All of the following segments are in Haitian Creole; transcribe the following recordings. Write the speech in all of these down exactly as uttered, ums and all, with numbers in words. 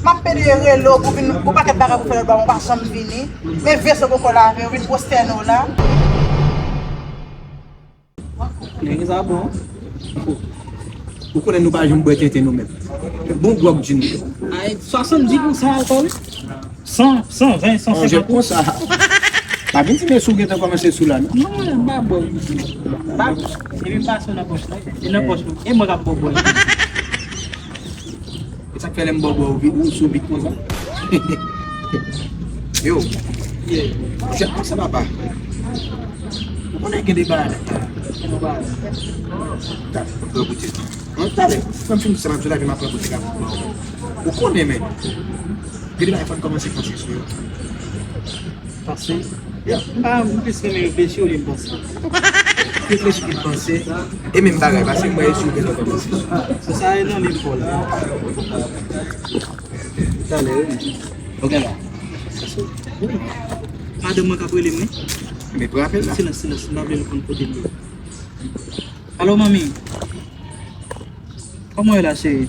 M ap pede rele w pou vin, pou pakèt bagay pou fè lòt bò, ou pa janm vini. Men veso poko lave, ou vin pwostène w la. Nèg sa bon. Ou konnen nou pa janm bwè tenten nou menm. Bon gwòg Junior. Ay, swasanndis pousan alkòl. San, san ven, san senkant. Konsa. Pa vin di men si w gentan kòmanse sou la, non? Non, m pa bwè. M pa, epi m pase nan pòch la. E nan pòch ou. E mwen k ap bwè bwè. E sa k fè lè m bò bò ou vit, ou sou vit konsa? Yo. Yeah. Jèt konsa, papa. Ou konnen gen de bagay. Talè, pran kote. An talè, fè m fin sa m ap di la, epi m ap pran kote ka. Ou konnen, men. Gen de bagay fò n kòmanse panse sou yo. Panse? Yeah. M pa, m plis renmen reflechi olye m panse. Reflechi pou panse. E menm bagay, paske m wè e sou gen lòt panse. Se sa e nan liv pa w la. Talè, wi. Ok la. Wi. Madanm mwen k ap rele m, wi. Men pran apèl la. Silans, silans, m pa vle l konn kote m ye. Alo, manmi. Kòman w ye la, cheri?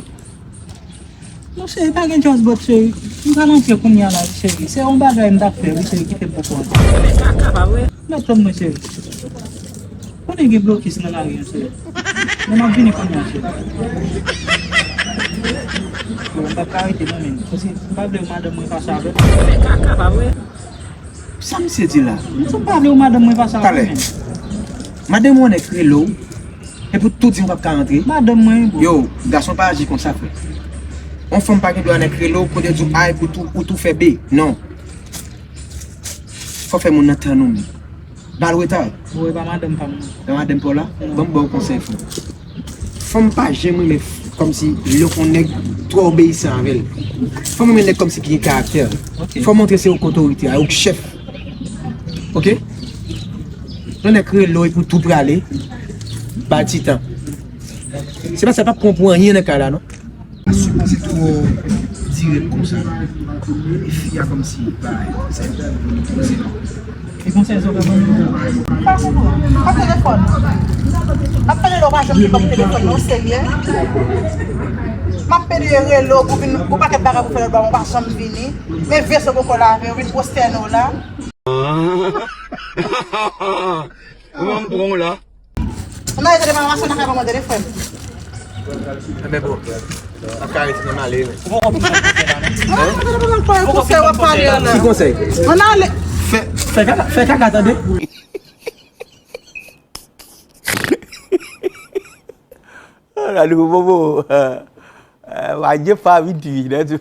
Non, cheri, pa gen just but, cheri. M pral antre kounye a la, cheri. Se yon bagay m t ap fè, wi, cheri, ki fè m poko antre. Men kaka, pa vre? Lòt tann mwen, cheri. Konnen gen blokis nan lari an, cheri. Men m ap vini kounye a, cheri. Bon, m p ap ka rete, non, men. Paske m pa vle madanm mwen fache avè m. Men kaka, pa vre? Sa misye di la? M di m pa vle w madanm mwen fache avè m, men. Talè. Madanm ou nèk rele w. Epi w tou di m p ap ka rantre. Madanm mwen, bro. Yo, gason pa aji konsa, frè. Yon fanm pa gen dwa nèk rele w, kote di w A epi w tou, ou tou fè B. Non. Fò fè moun nan tann ou menm. Ba l reta. Bon, e pa madanm pa m, non. E pa madanm pa w la? Non. Ban m ba w konsèy, frè. Fanm pa janm renmen f-, kòmsi lè yon nèg twò obeyisan avè l. Fanm renmen nèg kòmsi ki gen karaktè. Ok. Fò montre se ou k otorite a, ou k chèf. Ok? Yon nèg rele w epi w tou prale, ba l ti tan. Se pa sa, l p ap pran w pou anyen nan kay la, non. Pa sipoze twò dirèk konsa. E fi a kòmsi pa, se, se, e konsèy sa w ka ban m? Pa konprann. Pa telefòn. M ap pede lè w pa janm gen kòb telefòn nan, w serye? M ap pede rele w pou vin, pou pakèt bagay pou fè lòt bò, w pa janm vini. Men veso poko lave, w vin pwostène w la. Kòman m pran w la? Ann ale tande, pa mache nan kay manman tande, frè m. Enben, bon. N ap ka rete nan ale, men. Ou poko fin konn konsèy la, non? Ann ale tande, pa pale konsèy w ap pale an la. Ki konsèy? Ann ale. Fè, fè kaka, fè kaka tande. Ann ale, bobo. Wa je pa vin pi, non?